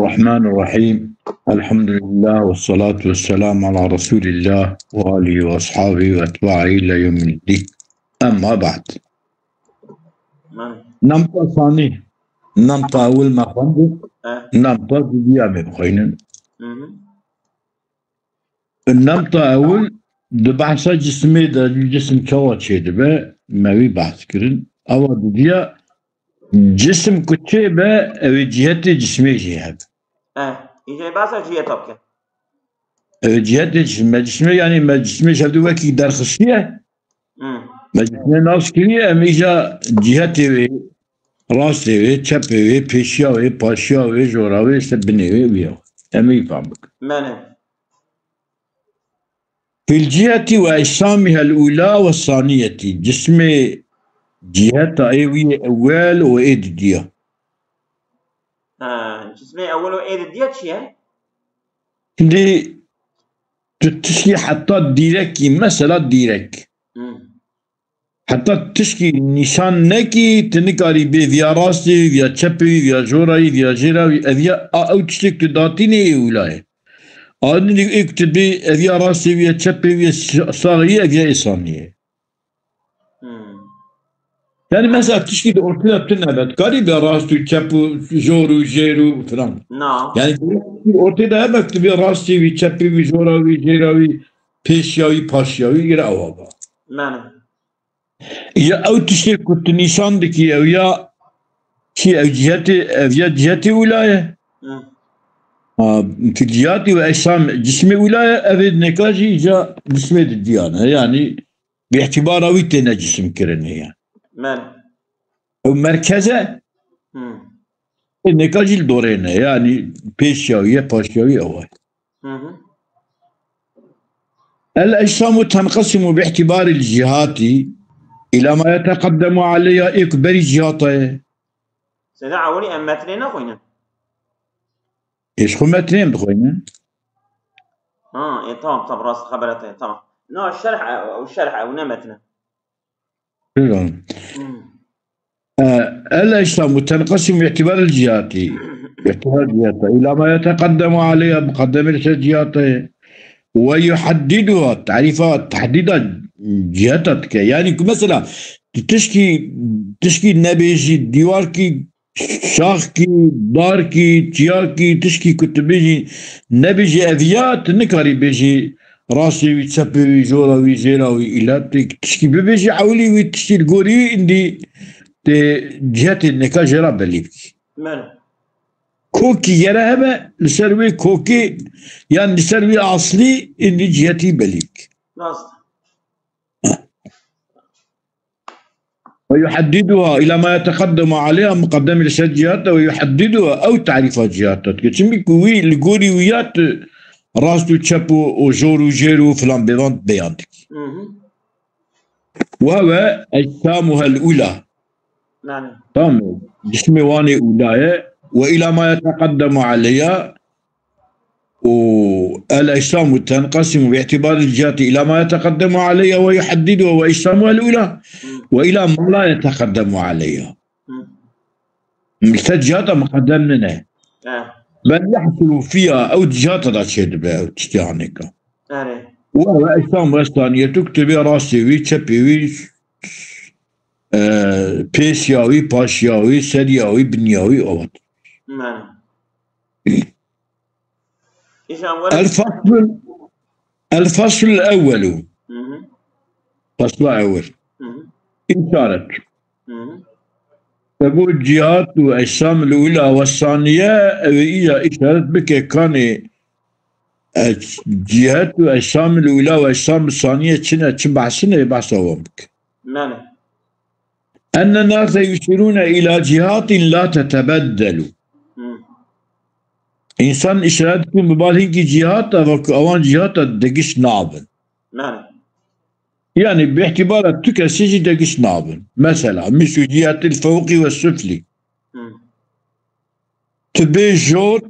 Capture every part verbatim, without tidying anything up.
الرحمن الرحيم. الحمد لله والصلاة والسلام على رسول الله وآله وأصحابه وأتباعه إلى يوم الدين. أما بعد. Nemta sanî. Nemta ewil me xwendin. Eh. Nemta dudiya me bixwînin. Mhm. Nemta ewil di behsa cismê de, cisim çawa çêdibe, me wî behs kirin. Ewa dudiya, cisim ku çêbe, ew ê cihetê cismê jî hebe. Eh, îca behsa ciheta bike. Ew ê cihetê cismê, cismê, yanî me cismê ji hevdû wekî derxistiye. Hmm. Me cismê nas kiriye, em îca cihetê wê, rastê wê, çepê wê, pêşiya wê, paşiya wê, jora wê, işte binê wê, wî ye. Em ê fam bikin. Mene. Fil ciheti ve eşsamiha el ula ve saniyeti. Cismê ciheta ê wî yê ewel û ê didiya. Ha, cismê ewel û ê didiya çi ye? Şimdi tu tişkî heta dîrekî, mesela dîrek. Hmm. Heta tişkî nîşan nekî, tu nikarî bê viya rastê wî, viya çepê wî, viya jora wî, viya jêra wî, ev ya a ew tiştê ku tu datînê ê wila ye. A nî ê ku tu bê ev ya rastê wî ya çepê wî ya sa-, saxî ye, ev ya êsanî ye. Hmm. Yani mesela tişkî di ortê de tune be, tu karî bê rast û çep û jor û jêr û filan. Na. Yani tişkî ortê de hebe, tu bê rastê wî, çepê wî, jora wî, jêra wî, pêşiya wî, paşiya wî, gire ewa ba. Mene. Ya ew tiştê ku tu nîşan dikî, ew ya çi, ew cihetê, ev ya cihetê wila ye. Hı. Ha, fi cihati ve eşam cismê wila ye, ev ê neka jî îca cismê didiya ne. Yani bi îtibara wî têne cisim kirinê ye. Men. Ew merkeze, Hı. ê neka jî li dorê ne. Yani pêşiya wî ye, paşiya wî ew e. Hı hı. El ecsamu tenqesimu bi îtibari l cihati ila ma yeteqeddemu aleyha, ê ku berî cihata ye. Seyda ewilî em metnê nexwînin. Ê ji xwe metnê em dixwînin. Ha, ê, tamam, tamam, rast xebera te, tamam. Na, şerh e, ew şerh e, ew ne metn e. Şuran. Hmm. E, el ecsamu tenqesimu bi îtibari l cihati. Îtibar cihata. Ila ma yeteqeddemu aleyha, muqeddemê li ser cihata ye. Ve yuheddiduha, tarîfa, tehdîda cihata dike. Yani ku mesela tu tişkî, tişkî nebêjî, dîwarkî, şaxkî, darkî, çiyakî, tişkî ku tu bêjî, nebêjî ev ya, tu nikarî bêjî rastê wî, çepê wî, jora wî, jêra wî, îla tu tişkî bibêjî, ewilî wî tiştî li gorî wî, îndî tê cihetê neka jê re belî bikî. Mene. Kokî gere hebe, li ser wê kokê, yan li ser wê aslî, îndî cihetî belî bikî. Rast. Ve yuheddiduha ila ma yeteqeddemu aleyha, muqeddemê li ser cihata, ve yuheddiduha, ew tarîfa cihata dike. Çimkî ku wî li gorî wî ya tu rast û çep û, û jor û jêr û filan bêvan beyan dikî. Hı hı. Ve ve ecsamuhel ula. Yani. Tamam. Cismê wan ê ula ye. Ve ila ma yeteqeddemu aleyha. ال أجسام تنقسم باعتبار الجهات إلى ما يتقدم عليها ويحددها، وأجسامها الأولى، وإلى ما لا يتقدم عليها. Li ser cihata miqedem nine. Bel yahsulu fiha, ew cihata da çêdibe, ew tiştê hanêka. Ve ve ecsamu saniyetu, ku tu bê rastê wî, çepê wî, e, pêşiya wî, paşiya wî, seriya wî, biniya wî, avat. Îşan were. El fasl, el fasl ewwelu. Hı hı. Fasla ewwel. Hı hı. İşaret. Hı hı. Te got cihat û eşsam li ula ve saniye, ew ê îja îşaret bike kanê, e, cihat û eşsam li ula ve eşsam saniye çi ne, çi behsine, behsa wan bike. Mene. Enne nase yuşirune ila cihatin la tetebeddelu. Hı. Însan îşaret dikin bi bal hinkî cihata, ve ku ewan cihata degiş nabin. Mene. Yani bi îtibara tu kesê jî degiş nabin. Mesela, mislu cihetil fewqî ve suflî. Hı. Tu bê jor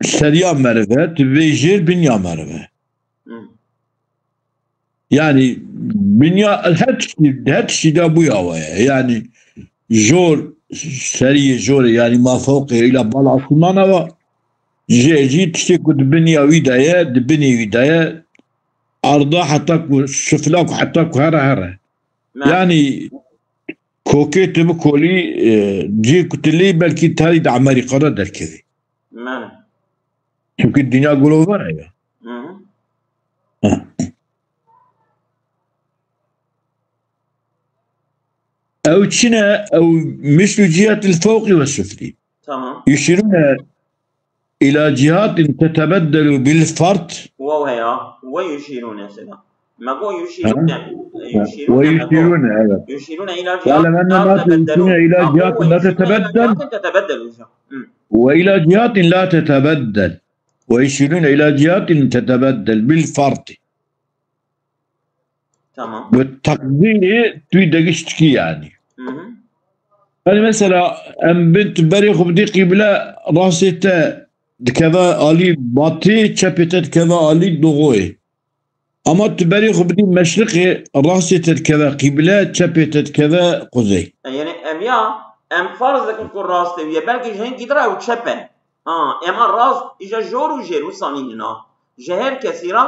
seriya merive, tu bê jêr binya merive. Hı. Yani binya her tiştî, her tiştî de bûya we ye. Yani jor, seriyê jorê, yani ma fewqê, îla bala asmana ve, Jê jî tiştê ku di binî ya wî de ye, di binî wî de ye, arda heta ku, sufla ku heta ku here here. Me. Yanî kokê tu bikolî, e, cihê ku tu lê belkî tarî di Amerîka de derkevî. Me. Çimkî dinya gloval e ya. Hı hı. Ha. Ew çi ne? Ew mislu cihetil fewqî ve suflî. Tamam. Yuşîrûne ila cihatin tetebeddelu bil fard. Waw heya. Ve yuşîrûne sena. Me got yuşîrûne. Ha? Yuşîrûne Ve me got. Yuşîrûne, evet. Yuşîrûne ila Wala cihatin men la ma tebeddelu. Yuşîrûne ila cihatin la tetebeddel. Tetebeddelu. Hı. Ve ila cihatin la tetebeddel. Ve yuşîrûne ila cihatin tetebeddel bil fardi. Tamam. Bi teqdîrê tu degiştikî yanî. Hı hı. Yanî mesela em bin tu berê xwe bidî qîble, rastê te dikeve alî batî, çepê te dikeve alî doğuyê. Ama tu berê xwe bidî meşriqê, rastê te dikeve qîble, çepê te dikeve quzey. Yanî em ya, em farz dikin ku rastê wî ye. Belkî ji hinkî din re ew çep e. Ha, ema rast, îja jor û jêr wisa nînin ha. Ji her kesî re,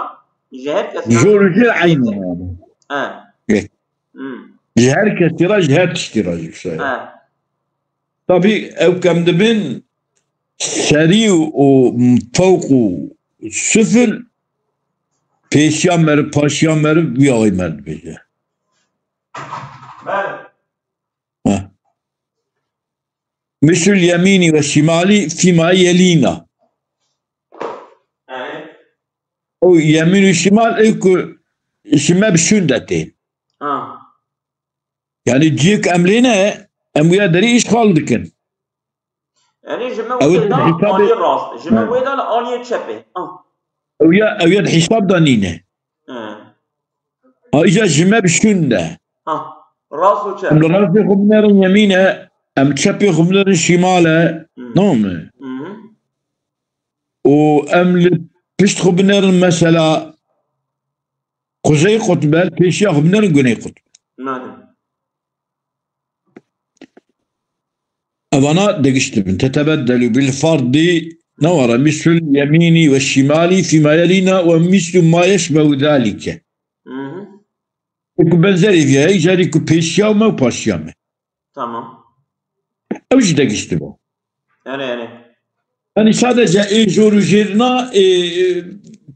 ji her kesî re. Jor û jêr eyn e yani. He. Ye. Hmm. Ji her kesî re, ji her tiştî re jî wisa ye. He. Tabî ew kem dibin serî û fewq û sufil, pêşiya meriv, paşiya meriv, wî awayî me dibêje. Bele. Ha. Mislul yemînî ve şimalî fîma yelîna. Evet. O yemîn û şimal ê ku ji me bi şûn de tên. Ha. Yanî cihê ku em lê ne, em wîya derî îşxal dikin. Yanî ji me wê de aliyê rast, ji me wê de li aliyê çepê. Ah. Ew ya, ew ya di hîsab de nîne. He. Ha, îca ji me bi şûn de. Ha, rast û çep. Em li rastê xwe binerin yemîne, em çepê xwe binerin şimale. Hmm. Tamam mı? Hı hı. Û em li pişt xwe binerin mesela Kuzey kutbe, pêşiya xwe binerin Güney kutbe. Mane. Evana degiştibin. Tetebeddelu bil fardi, ne wara, mislul yemini ve şimali fîma yelina ve mislu ma yeşbehu zalike. Hı hı. Ku benzerî viya, îcarî ku pêşiya me û paşiya me. Tamam. Ew jî degiştibo. Erê, erê. Yanî sadece ê jor û jêr na, ê, ê,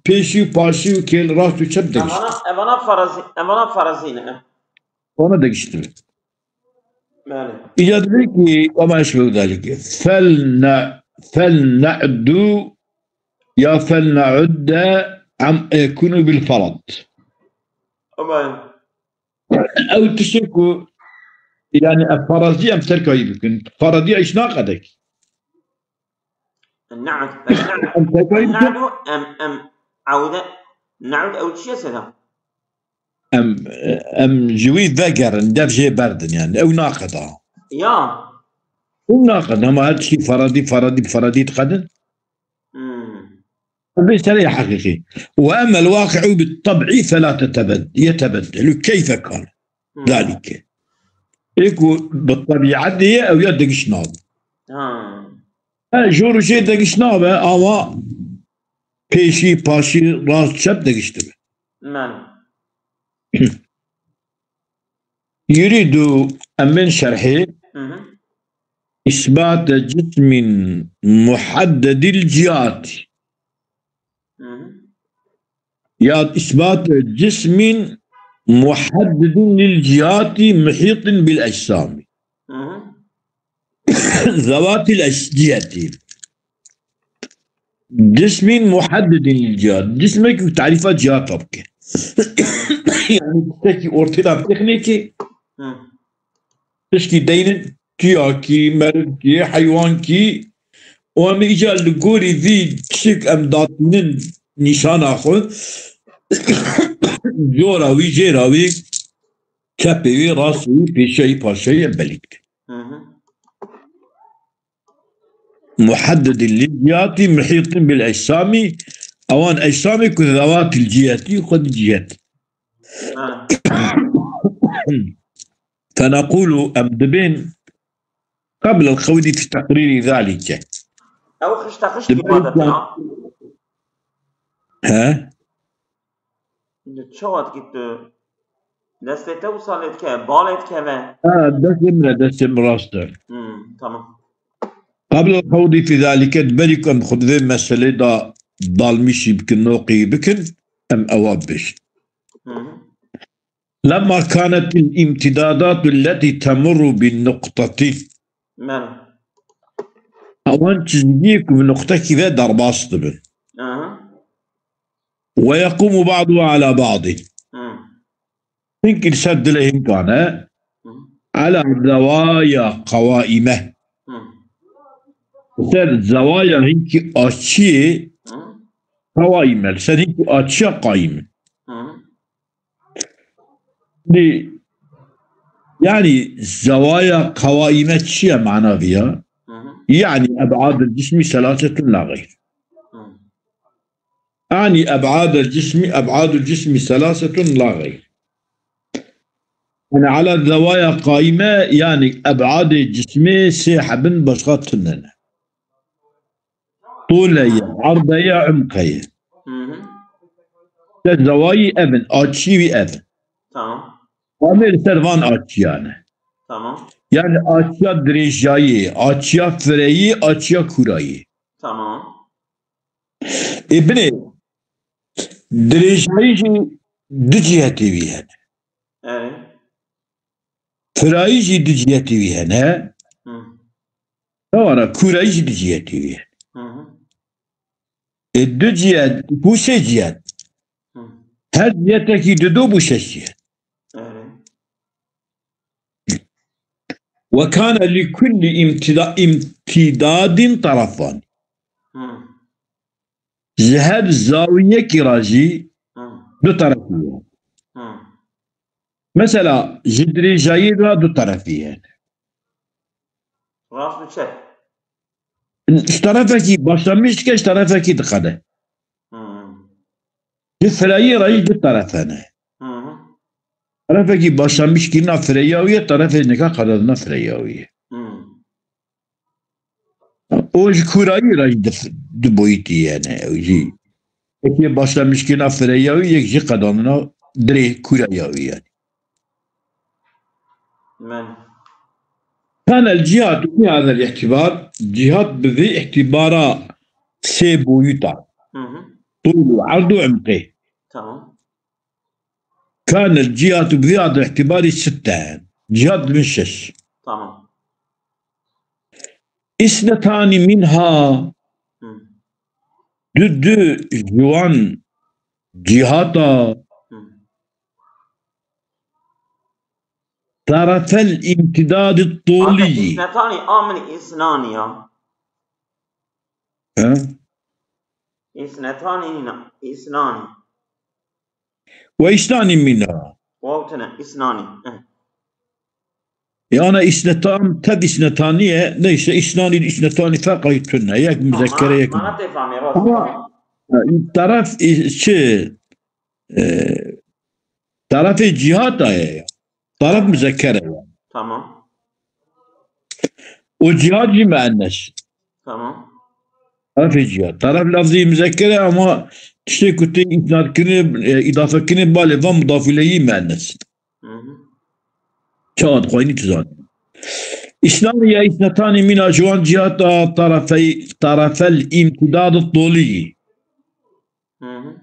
pêşî û paşî û kêl rast û çep degişt. Evana, evana farazî, evana farazî ne. Ona degiştibe. Belê. Îca dibê ki, ama eşbehu zalike. Fel ne, fel ne'du ya fel ne'udde am ekunu bil farad. Ama Ew tiştê ku, yani, ev farazî em terkayî bikin. Farazî iş naqedek. Ne'd, bes ne'd. Em terkayî bikin. Ne'd û em, em, ewde, ne'd ew çi ye sedem? Em, em ji wî vegerin, dev jê berdin, yani. Ew naqeda. Ya. Ew naqeda, ama her tiştî faradî, faradî, faradî diqedin. Hmm. Bi serê heqîqî. Ve emmel waqi'u bit tab'i fe la tetebed-, yetebeddelu keyfe kane. Hmm. Zalike. Ê ku bi tebîetê ye, ew ya degiş nabe. Ha. E, jor û jê degiş nabe, ama pêşî, paşî, rast, çep degiş dibe. Mane. Yuridu, em bên şerhê, Hı hı. îsbate cismin muhaddedil cihati. Hı hı. Ya îsbate cismin muhaddedin lil cihati muhitin bil ecsamî. Hı hı. Zewatil eş-, ciheti. Cismin muhaddedin lil cihat. Cismek ku tarifa cihata bike. Yani tiştekî ortê de bixine ki Hı. tişkî deynin tiyakî, merivkî, heywankî. O em îca li gorî vî tişik em datînin nîşana xwe. Jora wî, jêra wî, çepê wî, rastê wî, pêşiya wî, paşiya wî em belî dikin. Hı hı. Muhaddedin lil cihati muhitin bil ecsamî, ewan ecsamê ku zewatil cihati, xwe di cihet. Ha. Fenekulu, em dibên, qebl el qewli fi teqrîrî zalike. Ew xişte xişt Dibe dikî ma de îmkan- tira. He? Li çawa dikî tu? Destê te wisa lê dike, balê dike ve. Ha, destê min e, destê min rast e. Hmm, tamam. قبل الخوض في ذلك, di berî ku em xwe di vê meselê de dalmîşî bikin, noqî bikin, em ewa bibêjin. Hı hı. لما كانت الامتدادات التي تمر بالنقطة. Bele. Ewan çizgiyê ku bi nuqtekî ve derbas dibin. Aha. ويقوم بعضها على بعض. Hı. Hinkî li ser dilê hinkan e. Hı. على زوايا قوائمة. Hı. Li ser zewaya hinkî açiyê Hı. qaîme. Li ser hinkî açiya qaîme. Hı. Di, yani zewaya qaîme çi ye mana vî ya? Hı hı. Yani eb'ad el-cismî selasetun la gayr. Hı. Yani eb'ad el-cismî, eb'ad el-cismî selasetun la gayr. Yani ala zewaya qaîme, yani eb'adê cismê sê hebin, başka tune ne. Tûle ye, erde ye, umqe ye. Hı hı. Te zewayî ev in, açî wî ev in. Tamam. Amê li ser van açiyan e. Tamam. Yani açiya dirêjayî, açiya fireyî, açiya kûrayî. Tamam. Ê binê dirêjayî jî du cihetê wî hene. Evet. Firayî jî du cihetê wî hene. Hı. Hewana kûrayî jî du cihetê wî hene. Hı hı. Ê du cihet, ku sê cihet. Hı. Her cihetekî dido bû şeş cihet. Evet. وكان لكل امتدا-، امتداد طرفان. Hı. Ji her zawiyekî re jî Hı. du terefî ye. Hı. Mesela, ji dirêjayî re du terefî ye. Rast û çep. Ji terefekî başlamiş dike, ji terefekî diqede. Hı. Ji fireyî re jî du terefe ne. Hı hı. Terefekî başlamiş kirina fireya wî ye, terefê nika qedandina fireya wî ye. Hı. O ji kûrayî re jî dif-, du boyîtî ye, yani, ew jî. Yekê başlamişkirina fireya wî, yek jî qedandina dirê kûraya wî, yani. Men. كان الجهات في هذا الاعتبار, cihat bi vê îtibara sê boyûta. Hı hı. Tûl û erd û imqê. Tamam. كان الجهات bi vê îtibarî sitte. Cihat dibin şeş. Tamam. اثنتان منها. Hı. Du, du ji wan cihata Hı. طرفا الامتداد الطولي. Îsnetanî, a min îsnanî ya. He? Îsnetanî nîne, îsnanî. Ve îsnanî mîna. Waw tune, îsnanî. Eh. Yani îsnetan, tev îsnetanî ye. Neyse, îsnanî, îsnetanî ferqa tune. Yek Tamam, müzekkere, yek mana tê famê, rast. Ama, e, taraf, e, çi, e, tarafê cihata ye ya. Taraf müzekkere ye. Tamam. O cihat jî müennes. Tamam. Tarafê cihat. Taraf lafzî müzekkere ama tiştê ku tê îsnad kirinê, e, îdafe kirinê balê van mudaf ileyhî müennes. Hı hı. Çawa dixwayînî tu zanî. Îsnanî ya îsnetanî mîna ji wan cihata tarafey-, tarafel îmtidad tolî. Hı hı.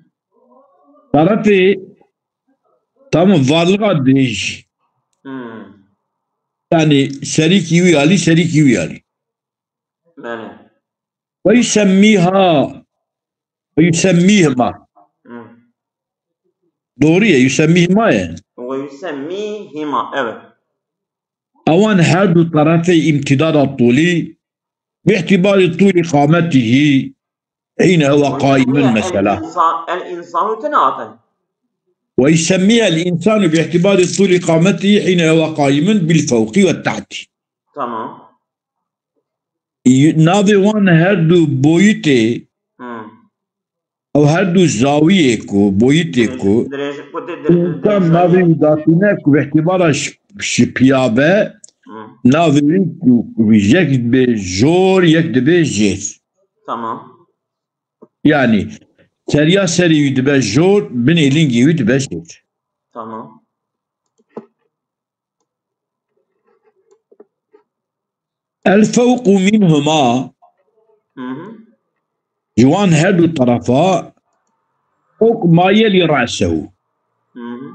Tarafê, tamam, varlığa dirêj. Hı. Yani serîkî wî alî, serîkî wî alî. Belê. Ve yusemmîha. Ve yusemmîhima. Hı. Doğru ye, yusemmîhima ye. Ve yusemmîhima, evet. Ewan her du tarafê îmtidada tûlî, bi îtîbarî tûlî qametihî, hîne huwa qaimun mesela. El-insan, el-insanu tine hatin. Ve yusemmîha el-insanu bi îtîbarî tûlî qametihî hîne huwa qaimun bil fewqî ve tahtî. Tamam. Navê wan her du boyutê, Hı. ew her du zawiyê ku, boyutê ku, Dirêj-, ku di-, di-, insan dirêj-, navê wî datîne ku bi îtîbara şi-, şipiya be, Hı. navê wî ku, ku yek dibe jor, yek dibe jêr. Tamam. Yani seriya serî wî dibe jor, binê lingê wî dibe jêr. Tamam. El fewqu minhuma, Hı hı. ji wan her du terefa, fewq ma yelî re'sehu. Hı hı.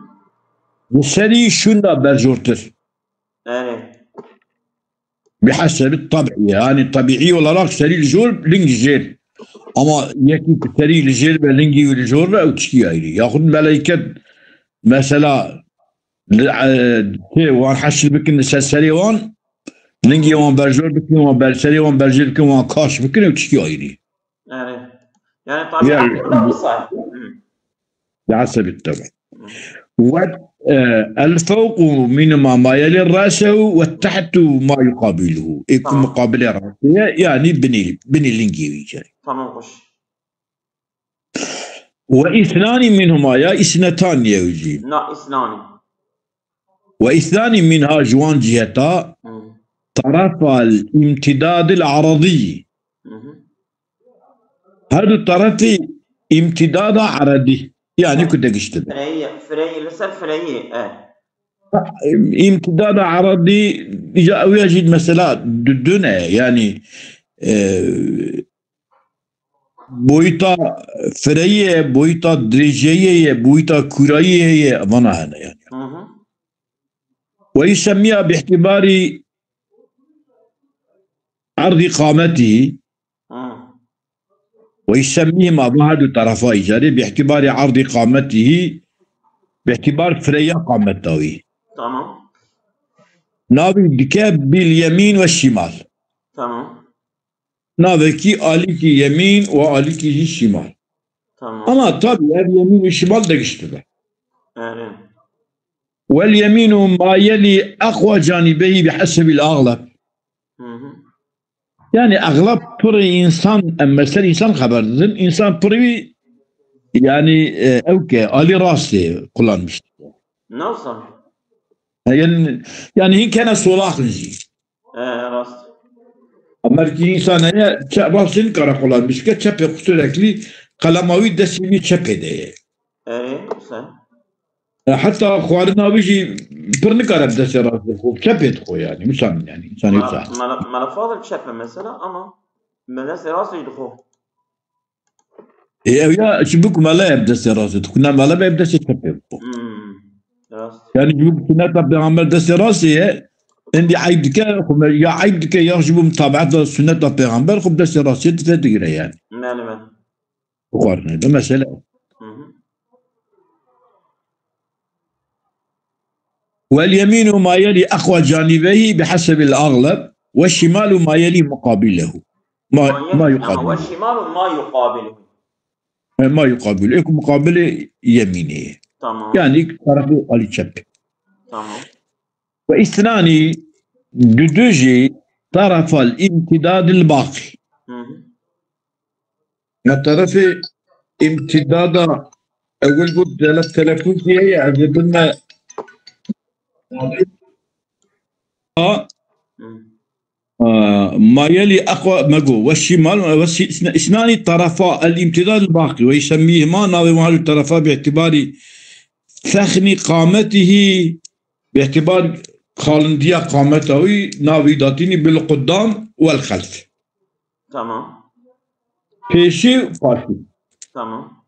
Li serî şûnda berjortir. Evet. Bi hesebi tab'i, yani tabiî olarak serî li jor, ling jêr. Ama yekî ku serî li jêr ve, lingî wî li jor ve, ew tiştî ayrî. Yaxud meleyket mesela li, e, tê wan heşr bikin li ser serê wan, lingê wan berjor bikin, wan ber serê wan berjêr bikin, wan kaş bikin, ew tiştî ayrî. Yani yani tabii Yani- yani, bu da wisa. Hı. Bi hesebi tab'i. Ve, e, el fewqu minhuma ma yelî re'sehu ve tehtu ma yuqabiluhu. Ê ku Tamam. muqabilê re'sê ye, yani binê, binê lingê wî ye. Tamam, hoş. Ve isnani minhuma, ya isnetan ye wî jî. Na, isnani. Ve isnani minha, ji wan ciheta, Hı. tarafal imtidadil aradî. Hı hı. Her du tarafê imtidada aradî. Yani ku degiştin. Freyi, freyi, li ser freyi, e. Îmtidada eradî ya ew ya jî mesela du, du ne, yani, e, boyuta fireyê ye, boyuta dirêjeyê ye, boyuta kûrayî heye, vana hene yani. Hı hı. Ve yusemmîha bi'tibari erdî qametî. Hı. Ve yusemmîhima, bu her du terefa îcarê, bi'tibari erdî qametî, bi'tibar fireya qameta wî. Tamam. Navî dike bil yemîn ve şimal. Tamam. Navekî alîkî yemîn ve alîkî jî şimal. Tamam. Ama tabii ev yemîn ve şimal degiştibe. Yani. Vel yemînu ma yelî eqwa canîbeyî bi hesebil agleb. Hı hı. Yani egleb pirî însan, em meser însan xeber didin. Însan pirî wî yani, e, ew ke alî rastê kullanmış. Nasıl? Yani, yani hîn kene solaxin jî. E, rast. Merkî însan heye, çe, rastê nikare kullanmiş ke, çepê xwe sürekli qelema wî destê wî çepê de ye. Erê, sen. E, heta xwarina wî jî pir nikare bi destê rastê xwe, çepê dixwe yani, wisa yani, însanê wisa. Mele, mele, mele Fadil çep e mesela ama bi destê rastê jî dixwe. E, ew ya, çi biku mele ye bi destê rastê dixwe, ne mele be bi destê çepê bixwe. Hmm. Rast. Yani ji bo ku sunneta pêxember destê rastê ye, endî eyb dike, xwe me-, ya eyb dike, ya ji bo mutabeeta sunneta pêxember xwe bi destê rastê dide digire yani. Mele, mele. Xwarine de mesele. Hı hı. Vel yemînu ma yelî eqwa canîbeyî bi hesebil agleb ve şimalu ma yelî muqabilehu. Ma, ma Ama ve yuqabilehu. şimalu ma yuqabilu. E, ma yuqabilu. Ê ku muqabilê yemînê ye. Tamam. Yani iki tarafı alî çep. Tamam. Ve isnani, du du jî tarafal imtidadil baqî. Hı hı. Ya tarafê imtidada ewil bu dele telefon diye ya, ez ê bin me. A, Hı. a, ma yelî eqwa, me got, ve şimal, ve şi-, isna-, isnani tarafa el imtidad el baqî, ve yusemmîhima, navê wan du tarafa bi îtîbarî fexnî qametihî, bi îtîbar qalindiya qameta wî, navî datînî bil qudam wel xelf. Tamam. Pêşî û paşî. Tamam.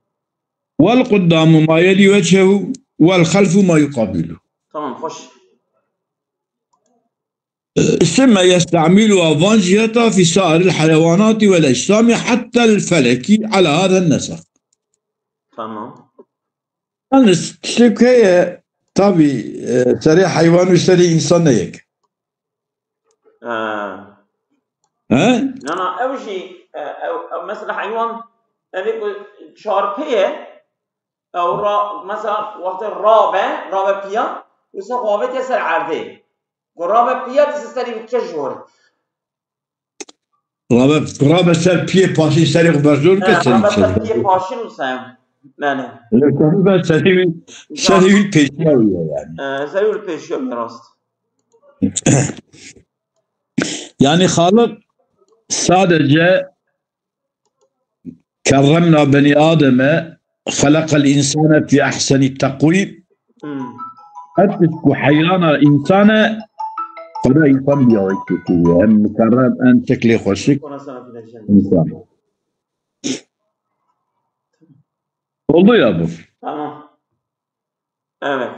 Wel qudamu ma yelî wecehu, wel xelfu ma yuqabilu. Tamam, hoş. Sümme yestamilu van ciheta fi sairil hayvanati vel ecsamî hatta el feleki ala hada nesak. Tamam. Yalnız tiştek heye, tabi, e, serê heywan û serê însan ne yek. Ee, He? Na, na, ew jî, e, ew, ew, mesela heywan, ev ê ku çarpê ye, ew ra, mesela wextê rabe, rabe piya, wisa xwe avêtiye ser erdê. Ku rabe piya, dîsa serê wî dike jor. Rabe, rabe ser piyê paşî serê xwe berzor ke He, serê rabe ser çelik. Piyê paşî wisa ye. Yani. Rabe serê wî, serê wî pêşiya wî ye yani. E, serê wî pêşiya wî rast. Yani Xaliq sadece كرمنا بني آدم، خلق الإنسان في أحسن تقويم. Hmm. Her tişt ku heyrana însan e, Xweda însan diya wê kiriye. Em mukerrem, em şeklê xweşik Ona sana güneşen. Însan. Oldu ya bu. Tamam. Evet.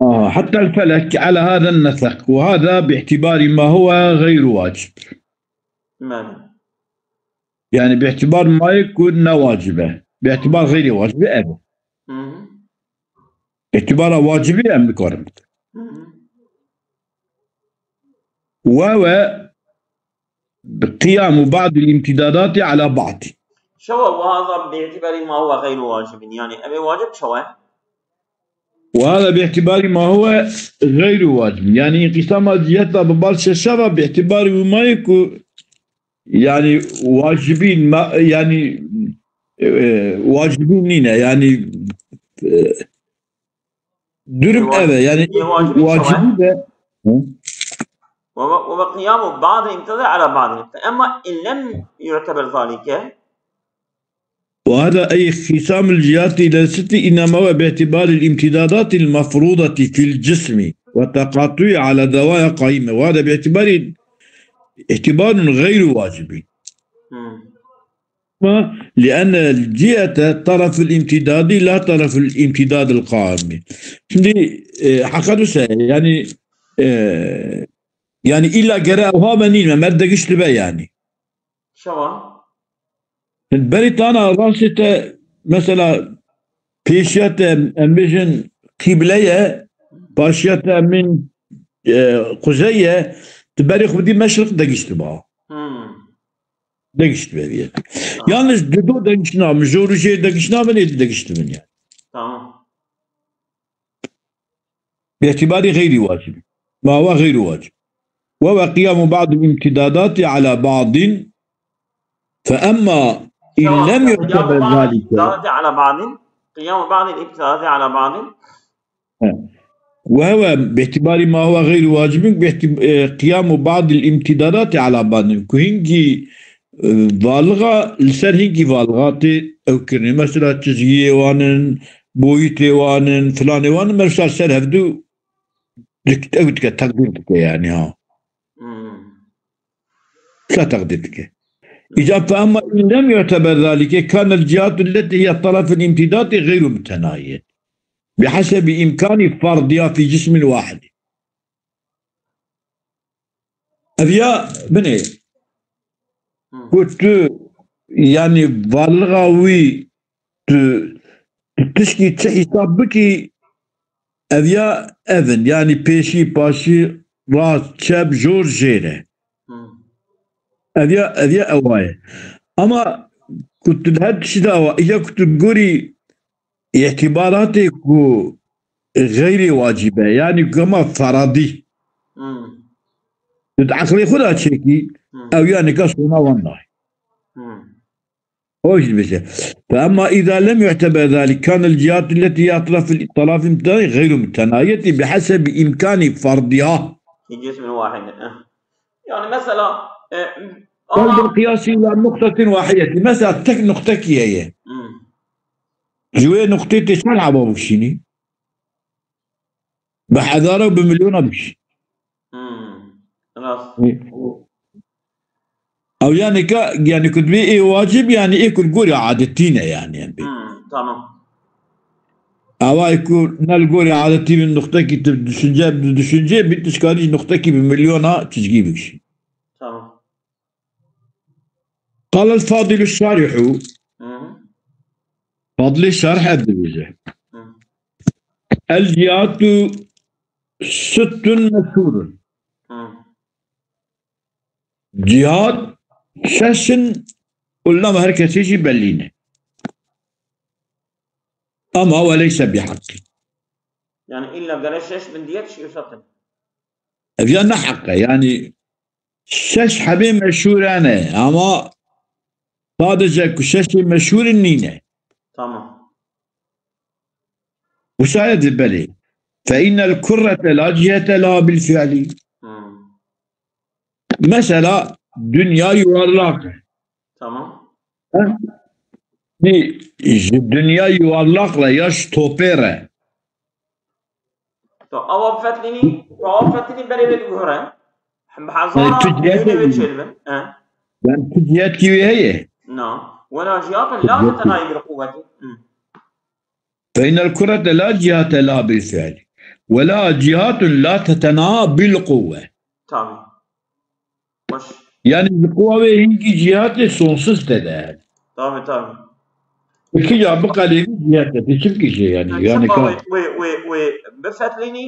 آه، حتى الفلك على هذا النسق، وهذا باعتبار ما هو غير واجب. Belê. Yani bi îtibar mayê ku ne wacib e. Bi îtibar xeyrê wacibî ev e. Hı hı. Îtibara wacibî em nikarin. Hı hı. Wewe bi qiyamu ba'dil imtidadati ala ba'd. Şewa, وهذا باعتبار ما هو غير واجب. Yani ev ê wacib çawa ye? وهذا باعتبار ما هو غير واجب. Yani înqîsama ciheta bi bal şeşa ve bi îtibarî wî mayê ku yani wacibî ma-, yani, e, wacibî nîne. Yani, e, durum Wacib-, ev e. Yani wacibî çawa ye? Wacibî de. Hı? وهو، وهو قيام بعض الامتداد على بعض. أما إن لم يعتبر ذلك، وهذا أي انقسام الجهات إلى ست إنما هو باعتبار الامتدادات المفروضة في الجسم وتقاطعه على زوايا قائمة. وهذا باعتبار اعتبار غير واجب. Hmm. لأن الجهة طرف الامتداد لا طرف الامتداد القائم. Şimdi, e, hakikatı ise yani, e, yani illa gere evha be nîn me, mer degişt be yani. Şewa. Berî tana rastê te, mesela, pêşiya te, em bêjin, qîble ye, paşiya te, em bên, e, quzey ye, tu berê xwe bidî meşriq, degiştiba. Hmm. Degiştibe diye. Tamam. Yalnız dido degişt nabin, jor û jêr degişt nabin, ê degiştibin yani. Tamam. باعتبار غير واجب. ما هو غير واجب. وهو قيام بعض الامتدادات على بعض. فأما إن لم يعتبر ذلك. الامتدادات على بعض. قيام بعض الامتدادات على بعض. He. وهو باعتبار ما هو غير واجب، باعتب-، e, قيام بعض الامتدادات على بعض. Ku hingî, e, varlığa li ser hingî varlığa tê ew kirinê. Mesela çizgiyê wan in, boyutê wan in, filanê wan in, mesela ser hevdu dik-, ew dike, teqdîr dike yani ha. Hmm. Ka teqdîr dike. Îca فأما إن لم يعتبر ذلك كان الجهات التي هي طرف الامتداد غير متناهية بحسب إمكان فرضها في جسم واحد. Ev ya binê. Hmm. Ku tu, yani, varlığa wî tu, tu tişkî çi hesab bikî, ev ya ev in. Yani pêşî, paşî, rast, çep, jor, jêr e. Hmm. Ev ya, ev ya ewa ye. Ama ku tu li her tiştî de ewa, îca ku tu gorî îtîbaratê ku xeyrê wacîb e, yani gama feradî. Hmm. Tu di eqlê xwe de çêkî, Hmm. ew ya nika sona wan nayê. Hmm. O jî dibêje. فأما إذا لم يعتبر ذلك كان الجهات التي هي أطراف، طرف غير متناهية بحسب إمكان فرضها. في جسم واحد. Eh. Yani mesela, e, ama بالقياس إلى نقطة واحدة. Mesela tek noktekî heye. Hmm. Ji wê noktê tê çend heba bikişînî? Bi hezara û bi milyona bikişî. Hmm. Rast. Ew yani ka, yani ku dibê ê wacib, yani ê ku li gorî adetî ne yani, yani. Hmm, tamam. Ewa ku ne li gorî adetî bin noqtekî tu düşünce, tu düşünce bin tu dikarî ji noqtekî bi milyona çizgî bikişî. Tamam. قال الفاضل الشارح. Hı hı. Fadilê şarh ev dibêje. Hı. الجهات ست مشهور. Hı. Cihat şeş in, û lama her kesê jî belî ne. Ama وليس بحق. Yani illa gere şeş bin diye kişi uzatin. Ev ya ne heq e, yani şeş hebê meşhûr e ne, ama sadece ku şeşê meşhûr in nîne. Tamam. Wisa ye dibelê. فإن الكرة لا جهة لها بالفعل. Hmm. Mesela dünya yuvarlak. Tamam. He? Ji, ji dinya yuvarlak re ya ji topê re. To awa bifetlînî, to awa bifetlînî berê wê diguhere. Hem bi hezara Yanî tu cihete wê çêdibin. He. Yanî tu cihetkî wê heye. Na. Wela cihatun la tetenayî bil quwweti. Hı. فإن الكرة لا جهة لها بالفعل، ولا جهة لا تتناهى بالقوة. Tabii. Baş. Yani ji quwa wê hingî cihatê sonsuz te de. Tabii, tabii. Peki ya bu kadar cihat te çim kişi yani. Yani Yani çapa ka- wê, wê, wê, wê bifetlînî,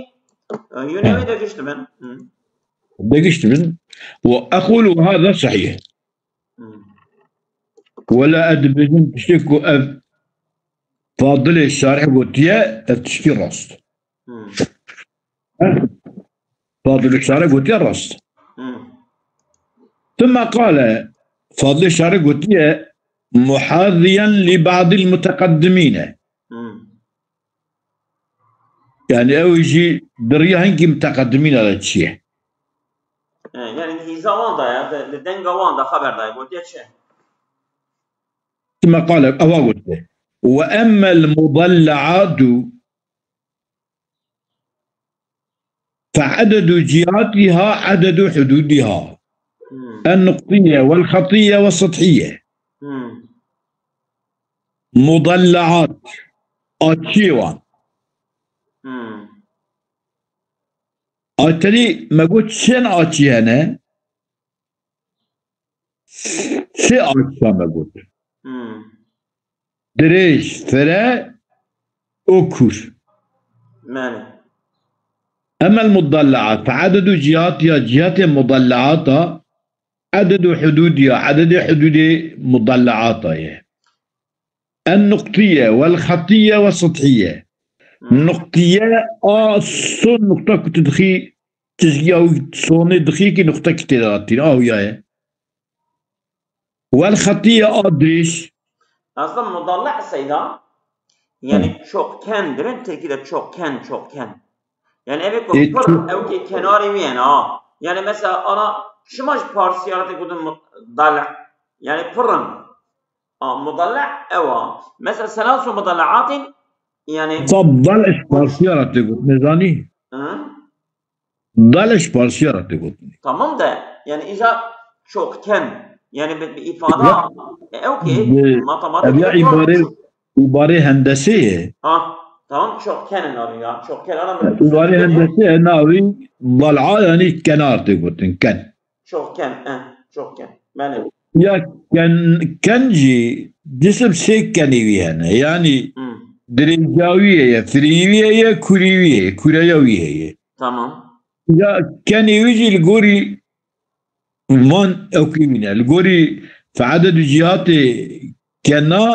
e, yûnê wê degiştibin. Hı. Degiştibin. Ve ekulu hada sahih. Hı. Wela ez dibêjim tiştê ku ev Fadilê Şarih gotiye, ev tiştî rast. Hı. Fadilê Şarih gotiye rast. Hı. Thumma qale, Fadilê Şarih gotiye, muhaziyen li ba'dil muteqeddimîne. Hı. Yani ew jî di riya hinkî muteqeddimîna de çi ye? E, yani hîza wan da ya, li, li denga wan da xeber daye, gotiye çi? Thumma qale, ewa gotiye. Ve emmel mudallaatu فعدد جهاتها عدد حدودها. Hmm. النقطية والخطية والسطحية. Hmm. Mudallaat. Açiyê wan. Hmm. Ay tenê me got çend açî hene? Sê açî me got. Hmm. Dirêj, fire û kûr. Mane. Emel mudallaat, fe'ededu cihatiha, cihetê mudallaata, ededu hududiha, ededê hududê mudallaata ye. En nuqtiye, vel xatiye ve sıthiye. Hmm. Nuqtiye a son nokta ku tu dixî, çizgiya wî sonê dixî ki nuqtekî tê de hatîn, a wîya ye. Wel xetiye a dirêj. Aslında mudalla seyda, yani Hmm. çokkendir, Tirkiye'de çokken, çokken. Yani evet, E, pır, çok- ew ki kenarê wî yani ha. Yani mesela ana, şima ji Parsî yaratê gudun mudalla. Yani pırın. A, mudalla ewa. Mesela selasu mudallaatin, yani Sab dal eş Parsî yaratê gudun, nezanî? Hı? Dal eş Parsî yaratê gudun. Tamam da, yani îca çokken, yani bir, bir ifade, Ya, e, okey, bi, matematik ev ya yok, ibare, çok- ibare hendesê ye. Ha, tamam, çokkenin abi ya, çokken adam. İbare hendesê ye, navî dal'a yani kenar tê gotin, ken. Çokken, eh, çokken. Mane. Ya ken, ken jî cisim sê kenê wî hene. Yani Hmm. dirêja wî heye, firî wî heye, kurî wî heye, kureya wî heye. Tamam. Ya kenê wî jî li gorî van ewkî wî ne. Li gorî fe'ededu cihatê kena,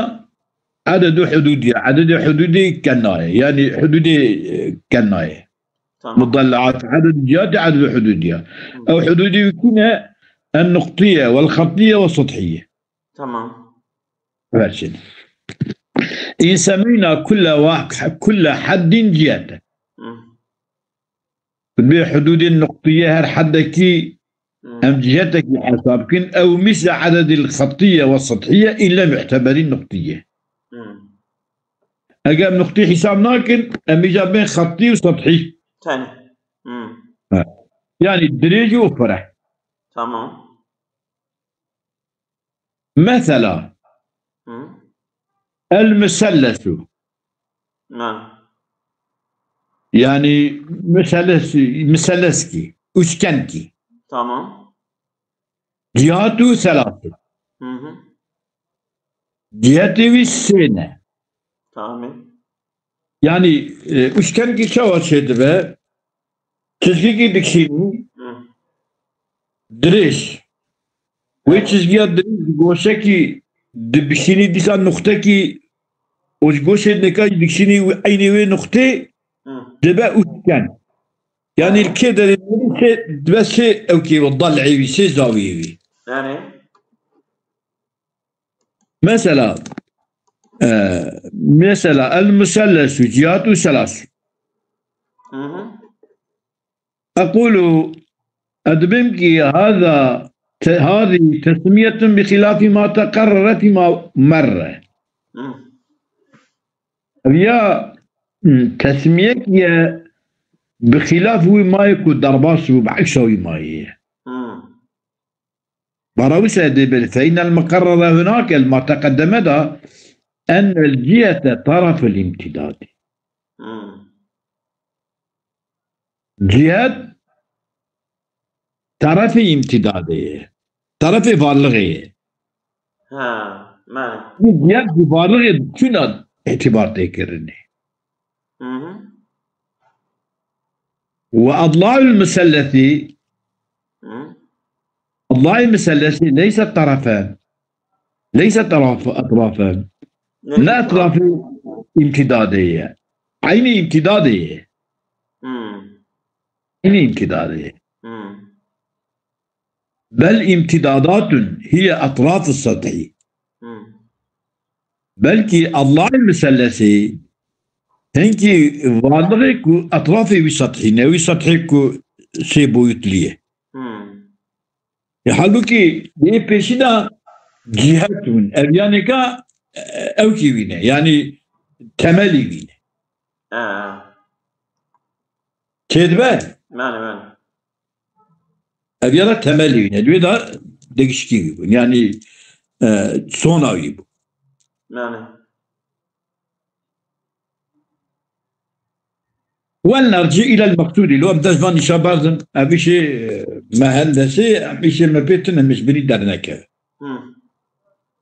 ededu hududiye. Ededê hududê kena ye. Yani hududê, e, kena ye. Tamam. Mudallaat, eded cihatê, eded hududiye. Hı. Ew hududê wî kî ne? En nuqtiye, vel xatiye ve sıthiye. Tamam. Versin. İn semeyna kulle wa-, kulle haddin cihete. Hı. Bi hududê nuqtiye her haddekî Hı. em cihetekî hesab kin. Ew misle ededil xatiye ve sıthiye in lem yu'teberin nuqtiye. Hı. Eger nuqtî hesab nakin, em îca bên xetî û sethî. Tenê. Hmm. Ha. Yani dirêj û fire. Tamam. Mesela, Hı. El musellesu. Ha. Yani muselles, muselleski, üçgenki. Tamam. Cihatu selasu. Hı hı. Cihetê wî sê ne. Tamam. Yani, e, üçgenkî çawa çêdibe? Çizgîkî dikişînî. Hı. Dirêj. Wê çizgiya dirêj goşekî dibişînî dîsa nuqtekî û ji goşê nika jî dikişînî eynî wê nuqtê Hı. dibe üçgen. Yani li kê derê sê, dibe sê ewkê ve dal'ê wî, sê zaviyê wî. Yani. Mesela, e, mesela el musellesu cihatu selasu. Hı hı. Ekulu, ez dibêm ki hada te-, hadi tesmiyetun bi xilafi ma teqerrere fîma merre. Ev ya, hmm, tesmiyek ye bi xîlaf wî mayê ku derbas bû, bi eksa wî mayê ye. Bara wisa dê bil, fe innel muqarrara hunake, el ma teqeddeme da, ennel cihete taraful imtidadi. Cihet tarafê îmtidadê ye. Tarafê varlixê ye. Ha, mane. Bu cihet bi varlixê çuna îtibar tê kirinê. Hı hı. Ve adlaul musellesi, Hı. adlaul musellesi leyse tarafen. Leyse taraf-, etrafen. Ne Ne etrafê îmtidadê ye. Eynî îmtidadê ye. Hmm. Eynî îmtidadê ye. Hmm. Bel îmtidadatun hiye etrafus sethî. Hmm. Belkî adlay misellesî hinkî varlixê ku etrafê wî sethî ne, wî sethî ku sê boyutlu ye. Hmm. E, halbûkî di yê pêşî de cihet bûn. Ev yanêka, e, ewkî wî ne. Yanî temelî wî ne. Ha. Çêdibe? Mane, mane. Ev ya da temelî wî ne. Di wê de degişkî wî bûn. Yanî, e, sona wî bû. Mane. Wel nerci ilel meqsûdî. Lo em dest van nîşa berdin. Ev îşê, e, me hendesê, em îşê me pê tune, em ji binî dernekeve. Hı.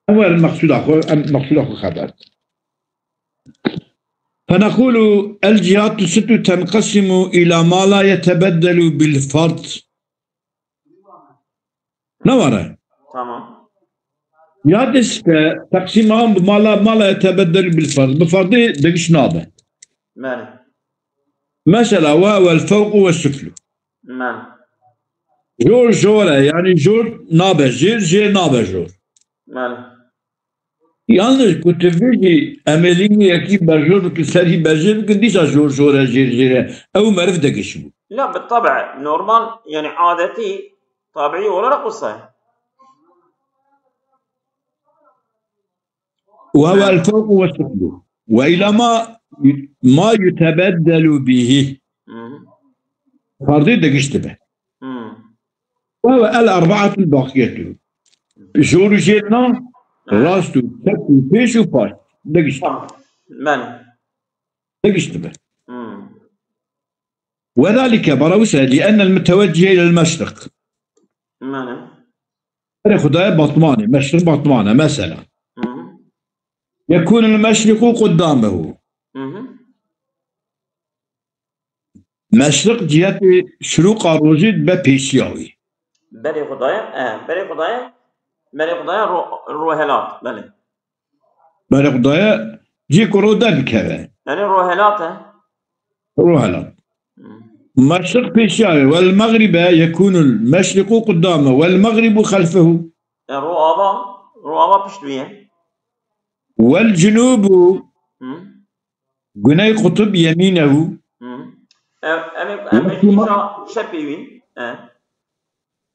Em werin meqsûda xwe, em meqsûda xwe xeber. Feneqûlu el cihatu situ tenqesimu ila ma la yetebeddelu bil fard. Ne were? Tamam. Ya dişte teqsîma an bi mala, mala yetebeddelu bil fard. Bi fardê degiş nabe. Mane. Mesela, ve vel fewqu ve suflu. Mane. Jor jor e, yanî jor nabe jêr, jêr nabe jor. Mane. Yalnız ku tu vê jî emelî yekî berjor bikin, serî berjêr bikin, dîsa jor jor e, jêr jêr e. Ew meriv degiş bû. La, bi tabi, normal, yani adeti, tabiî olarak wisa ye. Ve huvel fewqu ve suflu. Ve ila ma, ma yutebeddelu bihi. Hı hı. Fardê degiş dibe. Hı. Ve huve el erbaatul baqiyetu. Jor û jêr na, Hı. rast û çep û pêş û paş. Degiş dibe. Tamam. Mane. Degiş dibe. Hı. Ve zalike, bara wisa, li ennel muteweccihe ilel meşriq. Mane. Berê Xwedayê Batmanê, meşriq Batmane, mesela. Hı hı. Yekûnul meşriqu quddamehu. Hı hı. Meşriq cihetê şirûqa rojê dibe pêşiya wî. Berê Xwedayê, e, berê Xwedayê, berê Xwedayê ro-, rohelat, belê. Berê Xwedayê cî ku ro derdikeve. Yani rohelat e. Rohelat. Hı. Meşriq pêşiya wê. Wel mexribe yekûnul meşriqu qudame. Wel mexribu xelfehu. E, ro ava, ro ava pişt wî ye. Wel cunubu Hı. Güney qutub yemînehu. Hı. Ev, ev, ev, Wekî ma- şa-, şepê wî. E.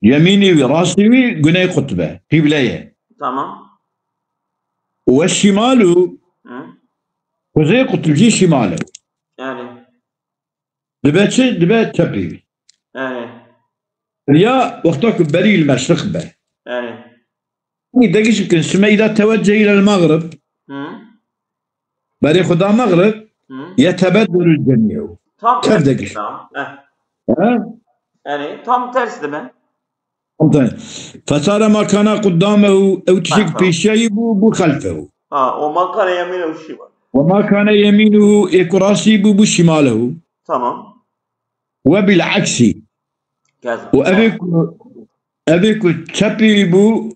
Yemînê wî, rastê wî güney qutbe, qîble ye. Tamam. Ve şimalu, Hı. kuzey qutb jî şimal e. Yani. Dibe çi? Dibe çepê wî. Yani. Ya wexta ku berî li meşriq be. Yani. Degîş bikin, sime îda tewecce îlel mexrib. Hı. Berê xwe da mexrib, Hı. yetebeddelu cemî'u. Tam Tev ters degîş. Tamam. Eh. Ha? Yani tam ters dibe. Tam ters. Fesare ma kana quddamehu, ew tişek Tamam. pêşiyayî bû, bû xelfehu. Ha, o ma kana yemînehu şî var. Ve ma kana yemînuhu, ê ku rastî bû, bû şimalehu. Tamam. Ve bil aksi. Keza. Û evê ku, evê ku çepî bû,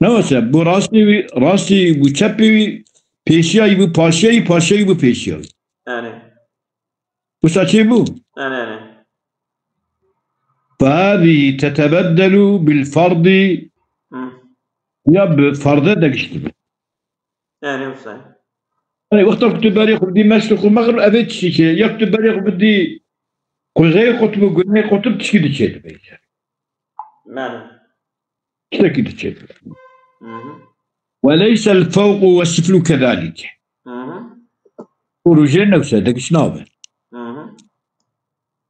ne wese, bû rastî wî, rastî bû çepî wî, pêşiyayî bû paşiyayî, paşiyayî bû pêşiyayî. Yani. Wisa çê bû? Yani, yani. Fehâzî tetebeddelu bil fardî. Hı. Ya bi farde degiştibe. Yani wisa. Yani wexta ku tu berê xwe bidî meşriq û mexrib, evê tiştî çê. Ya ku tu berê xwe bidî kuzey qutb û güney qutb, tişkî diçê dibe. Yani. Tiştekî diçê dibe. Hı hı. وليس الفوق والسفل كذلك. Hı hı. Û rûjê newse, degiş nabe. Hı hı.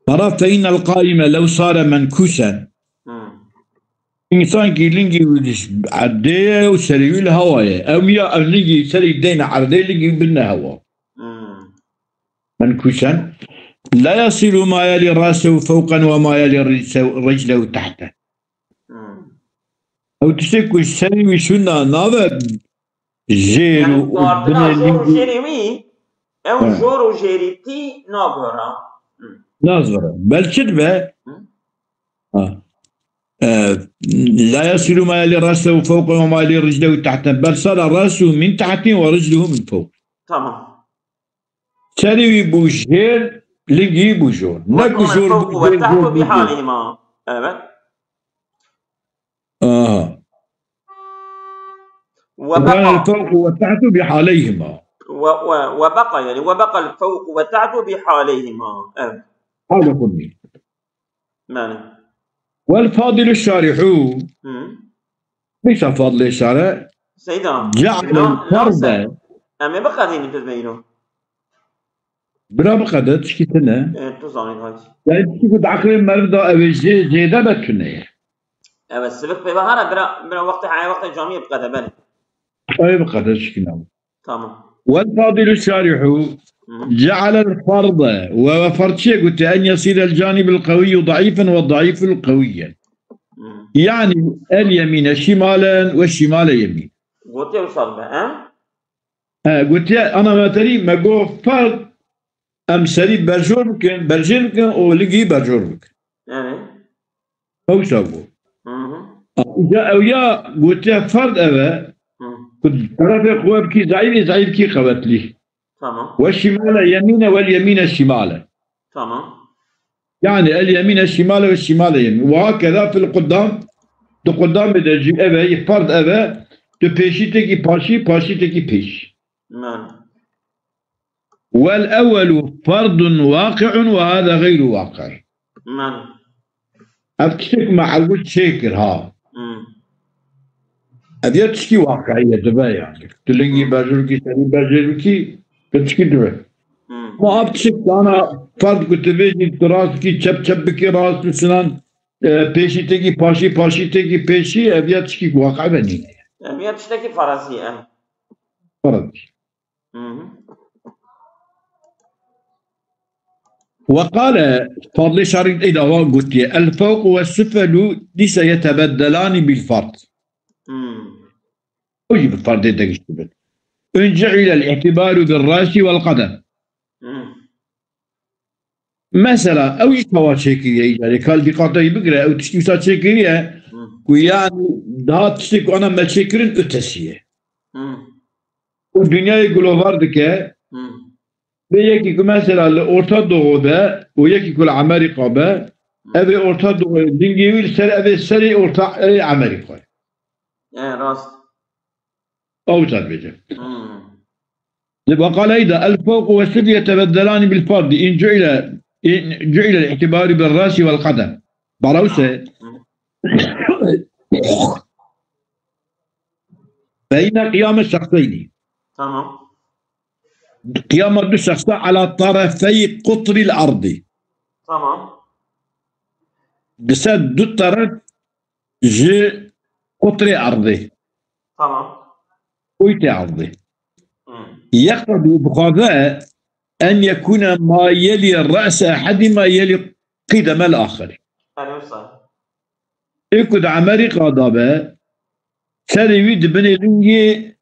Para فإن القائم لو صار منكوسا. Hı. Însan ki lingî wî di erdê ye û serî wî li hewa ye. Ew ya ev lingî serî deyne erdê, lingî wî bidine hewa. Hı. منكوسا. لا يصل ما يلي رأسه فوقا وما يلي رجله تحتا. Hı. Ew tiştê ku serî wî şûna nave jêr Yani û, û guhardina binê jor û lingî. Jêrê wî, ew He. Jor û jêrîtî naguhera. Hı. Nazora. Belçi dibe. Hı. Ha. E, لا يصل ما يلي رأسه فوقا وما يلي رجله تحتا، بل صار رأسه من تحت ورجله من فوق. Tamam. Serî wî bû jêr, lingî wî bû jor. Ne ku وكان jor bû الفوق jêr, والتحت jor bû jêr. بحالهما. Evet. Aha. وكان وبقى. الفوق والتحت بحاليهما. و-، و-، وبقى، يعني، وبقى الفوق والتحت بحاليهما. Evet. Hal û xwe nî. Yani. والفاضل الشارح. Hı. Neyse, Fadlê Şare. Seyda. جعل Ya, الفرض. Ya sen, em ê biqedînin tu dibê îro. Bira biqede, tişkî tune. E, tu zanî, hadi. Yani tişkî ku di aqilê meriv de ew ê jê-, zêde be tune ye. Evet, sibik pê bahara, bira, bira wextê heye, wextê camiyê biqede, belê. Ew ê biqede, tişkî nabe. Tamam. والفاضل الشارح Hı. جعل الفرض، و، و فرض çi ye gotiye? أن يصير الجانب القوي ضعيفا والضعيف قويا. Hı. Yani اليمين شمالا والشمال يمينا. Gotiye wisa be, he? He, gotiye ana meterî me got ferd em serî berjor bikin, berjêr bikin û ligî berjor bikin. Yani. Ew wisa got. Hı hı. Îca ew ya gotiye ferd ev e, Hı. Ku terefê xwe bikî zeîf, ê zeîf kî qewetlî. Tamam. Ve şimale yemîne, vel yemîne şimale. Tamam. Yani el yemîne şimale ve şimale yemîn. Ve hakeza fil qudam, tu qudamê de jî ev e, ferd ev e, tu pêşî tekî paşî, paşî tekî pêşî. Yani. Vel ewwelu ferdun waqi'un ve hâzâ gayru waqi'. Yani. Ev tiştek me ewil çêkir ha. Hmm. Ev ya tişkî waqi'î ye dibe yani. Tu lingî berjûrkî, serî berjêrkî, tu tişkî dibe. Hmm. Ma ev tiştek dana ferd ku tu bêjî, tu rast bikî, çep çep bikî, rast û sinan, e, pêşî tekî paşî, paşî tekî pêşî, ev ya tişkî waqi' be nîne. Ev ya tiştekî farazî ye. Farazî. Hı hı. Ve qale, Fadlê Şarî ey dawa gotiye, el fewq ve sufelu dîse yetebeddelani bil fard. Hmm. O jî bi fardê de giştibin. Ün cu'ilel îtibaru bir rasi vel qadem. Hmm. Mesela, ew jî çawa çêkiriye îcarê, kal dîqata wî bigire, ew tiştî wisa çêkiriye, Hı. Ku yani daha tiştê ku ana me çêkirin ötesi ye. Hı. Û dinyayê gulovar dike, Hı. Bê yekî ku mesela li Orta Doğu be û yekî ku li Amerîka be, Hı. Ev ê Orta Doğu, dingê wî li ser, ev ê serê Orta, ê Amerîka ye. E, rast. Ew wisa dibêje. Hmm. Li beqaleyî de, el fewq ve sifl yetebeddelani bil fard, in cu'ile, in cu'ile îtibaru bil rasi vel qadem. Barawse. Hmm. Beyne qiyame şexseyni. Tamam. Qiyama du şexsa ala tarafey qutril ardi. Tamam. Di ser du teref ji qutrê erdê. Tamam. Kuytê erdê. Hmm. Yeqtedî, dixwaze en yekûne ma yelî re'se ehedîma yelî qîdemel axirî. Belê wisa. Ê ku di Amerîka de be, serê wî di binê lingê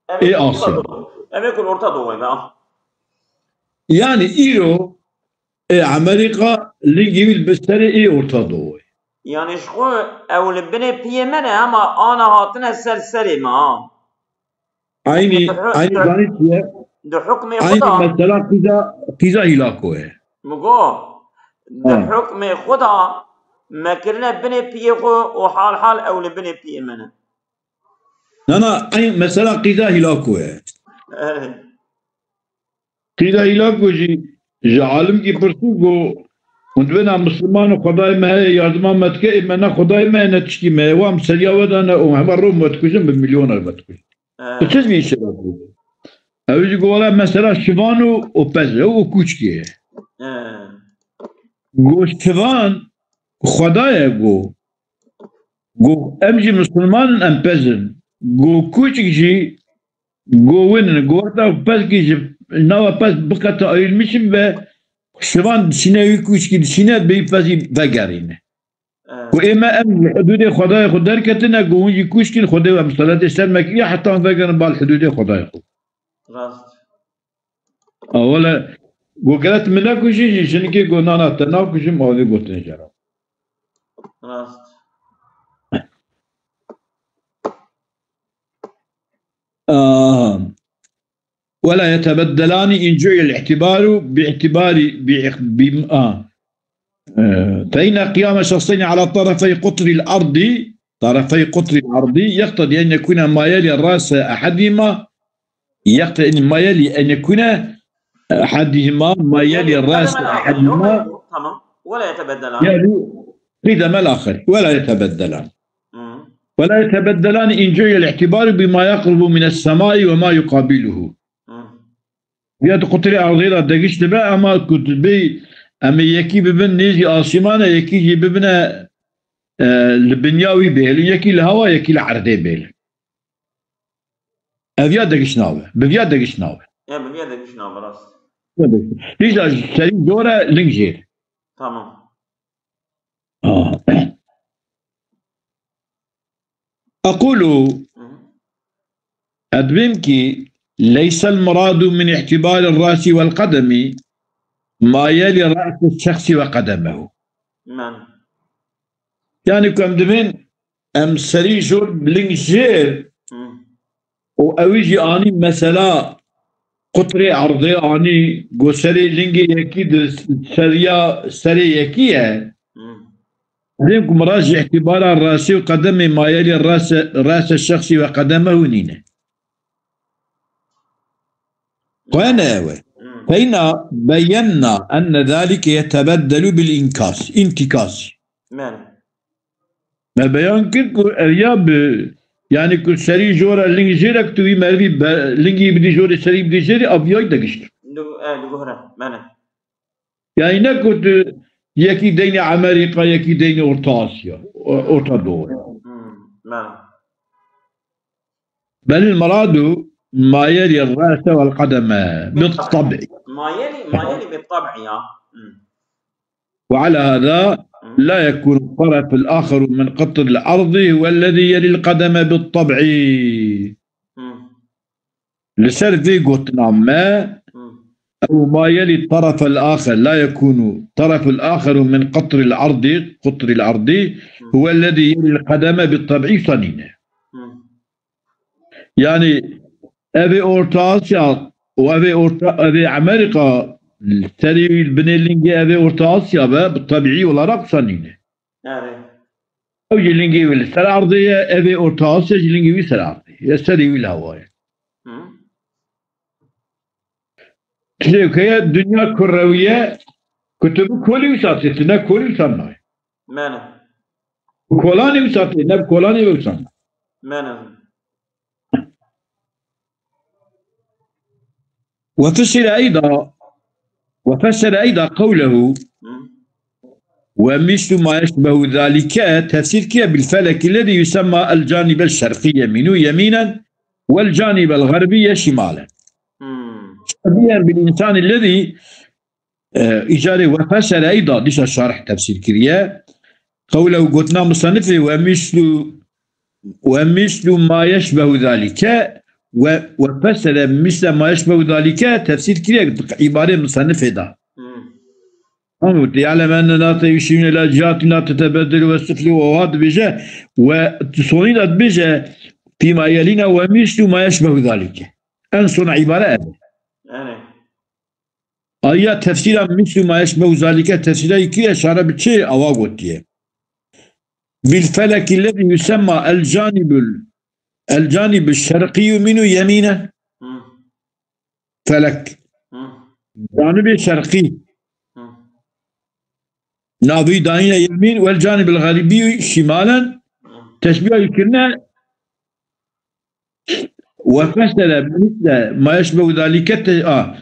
Em ê ê ku Orta Asya. Doğu. Em ê ku Orta Doğu be. Yani îro ê Amerîka lingê wî li bin serê ê Orta Doğu ye. Yani ji xwe ew li binê piyê me ne, ama ana hatine ser serê me, ha. Eynî, Di hu-, eynî di, zanî çi ye? Di hukmê Eynî xwe de mesela qîza, qîza hîlako ye. Min got, di Ha. Hukmê xwe de me kirine binê piyê xwe û hal hal ew li binê piyê me ne. Na, na, eyn mesela qîza hîlako ye. Evet. Qîza hîlako jî ji alimkî pirsî, got, Hûn dibêne Misliman û Xwedayê me heye, yardima me dike, ê me ne Xwedayê me ye, ne tiştî me ye. Wan bi seriya we de ne û hema rû me dikujin, bi milyonar me dikujin. He. Tu çi vî işê re dibî? Ew jî got, wela mesela şivan û, û pez e û kûçkê ye. He. Got şivan Xwedayê got. Got em jî Misliman in, em pez in. Got kûçik jî Go win, go wexta pezkî ji nava pez biqete ayilmişim ve şivan dişîne wî kûçkî dişîne, bê wî pezî vegerîne. Ku ê me em li hudûdê Xwedayê xwe derketine, go hûn jî kûçkî li Xwedê em seletê ser me kiriye, heta em vegerin bal hudûdê Xwedayê xwe. Rast. A, wele, go geret min nekujî jî, jinikê go nana te nakujim, avê gotinê jera. Rast. آه. ولا يتبدلان إن جعل الاعتبار باعتبار، ب-، ب-، آه. آه. فإن قيام شخصين على طرفي قطر الأرض، طرفي قطر الأرض، يقتضي أن يكون ما يلي الرأس أحدهما، يقتضي أن ما يلي أن يكون أحدهما ما يلي الرأس أحدهما. Tamam. ولا يتبدلان. يعني قدم الآخر، ولا يتبدلان. ولا يتبدلان إن جعل الاعتبار بما يقرب من السماء وما يقابله. Ya di qutirê erdê de degiş dibe, ama ku dibê em ê yekî bibin nêzî asîmane, yekî jî bibine, e, li binya wî bihêlin, yekî li hewa, yekî li erdê bihêlin. Ev ya degiş nabe. Bi viya degiş nabe. Ya bi viya degiş nabe, rast. Dîsa serî zor e, ling jêr. Tamam. Ah. أقول، Hı hı. Edbim ki, ليس المراد من اعتبار الرأس والقدم ما يلي رأس الشخص وقدمه. Men. Yani ku em dibên em serî jor ling jêr Hı. û ewî jî anî mesela qutrê erdê anî, go serê lingê yekî di seriya serê yekî ye. Hı. Dêm ku miraj îtibara rasî û qedemê mayelî rase, rase şexsî ve qedeme hûnîne. Xwe ne ew e. Hı. Feyna beyenna enne zalike yetebeddelu bil inkas, intikas. Men. Me beyan kir ku ev ya bi, yani ku serî jora ling jêrek tu wî merivî be, lingî bidî jorê serî bidî jêrê, ev yay degişt. Du, e, du guhre, mene. Yani ne ku tu yekî deynê Amerîka, yekî deynê Orta Asya, o-, Orta Doğu. Hmm, mene. بل المراد مايلي الرأس والقدم بالطبع. مايلي، مايلي بالطبع، يا. مم. وعلى هذا مم. لا يكون الطرف الآخر من قطر الأرض هو الذي يلي القدم بالطبع. مم. Li ser vê gotina me, مم. أو ما يلي الطرف الآخر، لا يكون الطرف الآخر من قطر الأرض، قطر الأرض، مم. هو الذي يلي القدم بالطبع sanîne. مم. Yani, ev ê Orta Asya û ev ê Orta, ev ê Amerîka, serî wî li binê lingê ev ê Orta Asya be, bi tebîî olarak wisa nîne. Erê. Ew jî lingê wî li ser erdê ye, ev ê Orta Asya jî lingê wî ser erdê ye. Serî wî li hewa ye. Hı. Tiştê ku heye, dinya kurewî ye, ku tu bi kolî wisa tê, tu ne kolî wisa nayê. Mene. Bi kolanê wisa tê, ne bi kolanê wisa nayê. Mene. وفسر أيضا، وفسر أيضا قوله، Hı. ومثل ما يشبه ذلك، tefsîr kiriye بالفلك الذي يسمى الجانب الشرقي منه يمينا والجانب الغربي شمالا. Hı. شبيها بالإنسان الذي E, îcarê وفسر أيضا, dîsa şarih tefsîr kiriye. Qewle û gotina musannifê ومثل، ومثل ما يشبه ذلك, we, وفسر مثل ما يشبه ذلك tefsîr kiriye îbarê musannifê de. Hmm. Ama يعلم أن لا تشير إلى جهة لا تتبدل والسفل وهذا dibêje, we sonî de dibêje فيما يلينا ومثل ما يشبه ذلك. En sona îbare ev e. Yani. Aya tefsîra مثل ما يشبه ذلك tefsîra yekî ye, şare bi çi awa gotiye. بالفلك الذي يسمى الجانب، الجانب الشرقي منه يمينا. Hı. Felek. Hı. Canibê şerqî. Hı. Navî dayine yemîn, wel canibil xeribî şimalen, teşbîha kirine, we fesere, misle, ma yeşbehu zalike, te-, a,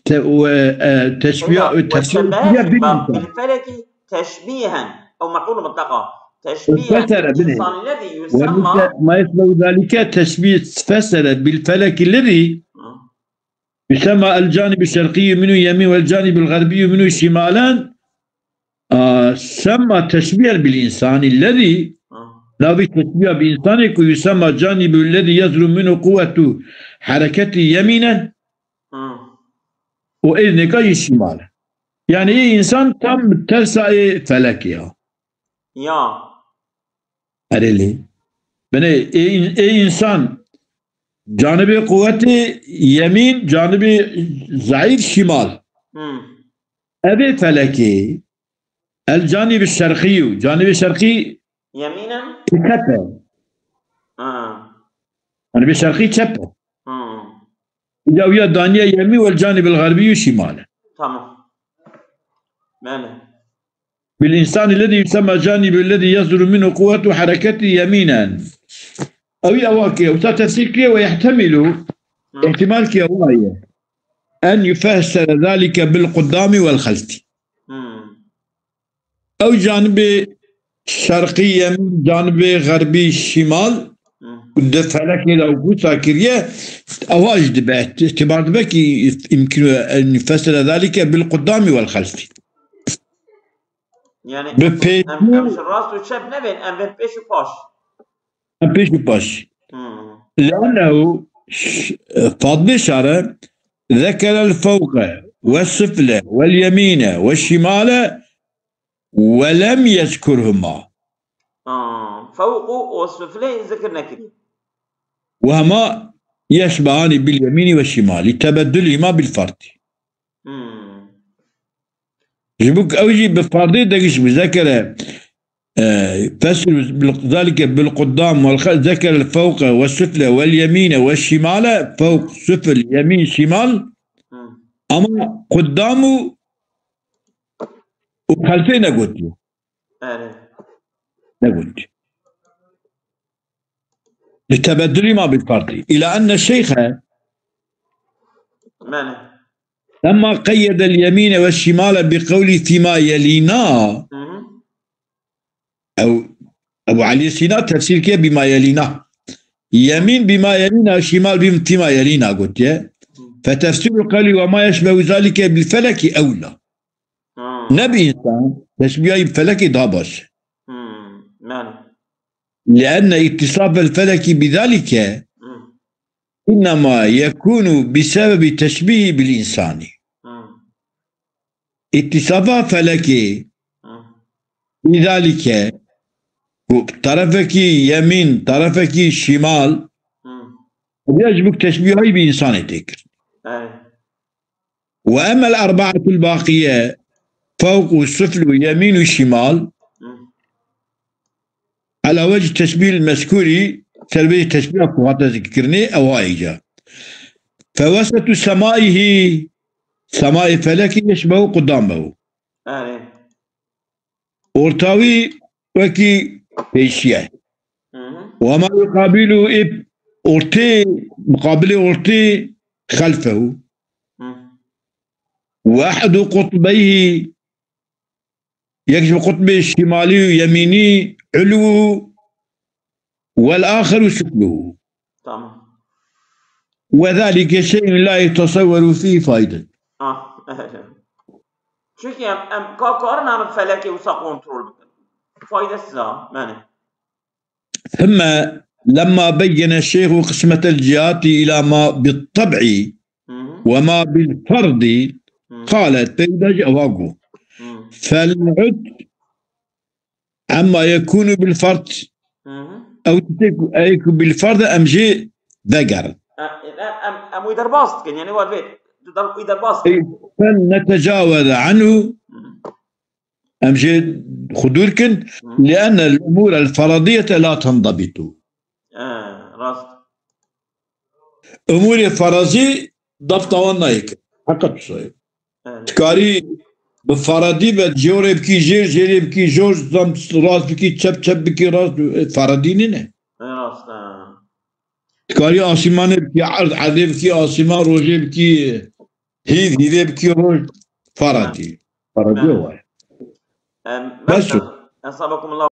te-, we, e, teşbîha, Huna, tefsir وشبهه kiriye bir insan. بالفلك تشبيها، أو مفعول مطلقا، تشبيها fesere, bine. بالإنسان الذي Ve misle, يسمى ma yeşbehu zalike, teşbîh, fesere, bil feleki liri. Hı. يسمى الجانب الشرقي منه يمين والجانب الغربي منه شمالا. آه، سمى تشبيها بالإنسان الذي، Hı. Navî teşbîha bi insanê ku يسمى جانب الذي يصدر منه قوة حركته يمينا. Hı. Û êznêka jî şimal. Yani ê insan tam tersa ê felekê ya. Ya. Erê lê. Bine, ê, ê insan canibê quwetê yemîn, canibê zayîf şimal. Hmm. Evê felekê, el canibê şerqî û canibê şerqî Yemînen? Çep e. Ha. Canibê şerqî çep e. Hmm. Îca wîya daniye yemîn, wel canibil xerbî û şimal e. Tamam. Bele. بالإنسان الذي يسمى جانب الذي يصدر منه قوة حركته يمينا. Ew ê ewa kiriye, wisa tefsîr kiriye, ويحتمل, Hı. ihtimal kiriye, wa ye. أن يفسر ذلك بالقدام والخلف. Hı. Ew canibê şerqî yemîn, canibê xerbî şimal, Hı. di felekê de wisa kiriye, ewa jî dibe, îtibar dibe ki يمكن أن يفسر ذلك بالقدام والخلف. Yani Bi em, pêş em, em ji rast û çep nebên, em bên pêş û paş. Em pêş û paş. Hmm. لأنه ş-, Fadlê Şare ذكر الفوق والسفل واليمين والشمال ولم يذكرهما. Ha, fewq û suflê zikir nekiriye. وهما يشبهان باليمين والشمال لتبدلهما بالفرد. Hmm. Ji bo ku ew jî bi ferdê degiş bi zekere, e, fesl bil-, zalike bil qudam wal xe-, zeker el fewqe ve sufle vel yemine ve şimale, fewq, sufl, yemin, şimal. Hı. Ama qudam û, û xelfê negotiye. Erê. Negotiye. لتبدلهما بالفرد. إلى أن الشيخ Bele. لما قيد اليمين والشمال بقوله فيما يلينا. Hı hı. Ew, Ebu Elî Sîna tefsîr kiriye bima yelîna. Yemîn bima yelîna, şimal bim-, fîma yelîna gotiye. Hı. Fetefsîrul qewlî ve ma yeşbehu zalike bil felekî ewla. Hı. Ne bi însan, teşbîha bi felekî daha baş. Hı. Yani. لأن اتصاف الفلك بذلك Hı. إنما يكون بسبب تشبيه بالإنسان. Hı. اتصافا فلكي Hı. بذلك, ku tarafekî yemîn, tarafekî şimal, Hı. ya ji bo teşbîhayî bi însanê tê kir. Evet. وأما الأربعة الباقية فوق وسفل ويمين وشمال Hı. على وجه التشبيه المذكور, ser vê teşbîha ku hate zikirkirinê, ew ha îca. فوسط سمائه, semayê felekî, yeşbehu quddamehu. Erê. Orta wî wekî pêşiye. Hı hı. وما يقابله, ê ortê, muqabilê ortê xelfehu. Hı. وأحد قطبيه, yek ji qutbê şimalî û yemînî, علوه والآخر سفله. Tamam. وذلك شيء لا يتصور فيه فائدة. Ah, evet. Çünkü em, em ka-, karin em felekê wisa kontrol bikin. Faydesiz ha, yani. ثم لما بين الشيخ قسمة الجهات إلى ما بالطبع Hı hı. وما بالفرض Hı. قال, peyda ji ewa got. Hı. فلنعد عما يكون بالفرض. Hı hı. Ew tiştê ku, ey ku bil ferd em jê vegerin. Em, em, em, em wî derbas dikin, yani wa divê, tu der-, wî derbas dikin. Ey, فلنتجاوز عنه. Hı. Em jê xwe dûr kin, Hı. لأن الأمور الفرضية لا تنضبط. He, rast. Umûrê ferazî dabta wan nayê kir. Heqa tu sayê. Evet. Dikarî Bi Faradî ve, jorê bikî jêr, jêrê bikî jor, zam rast bikî çep, çep bikî rast, e, Faradî nîne. Ne rast e. Dikarî asîmanê bikî erd, erdê bikî asîman, rojê bikî hîv, hîvê bikî roj, Faradî. Faradî Evet. o var. Em, Bes o. Ensabakumullah.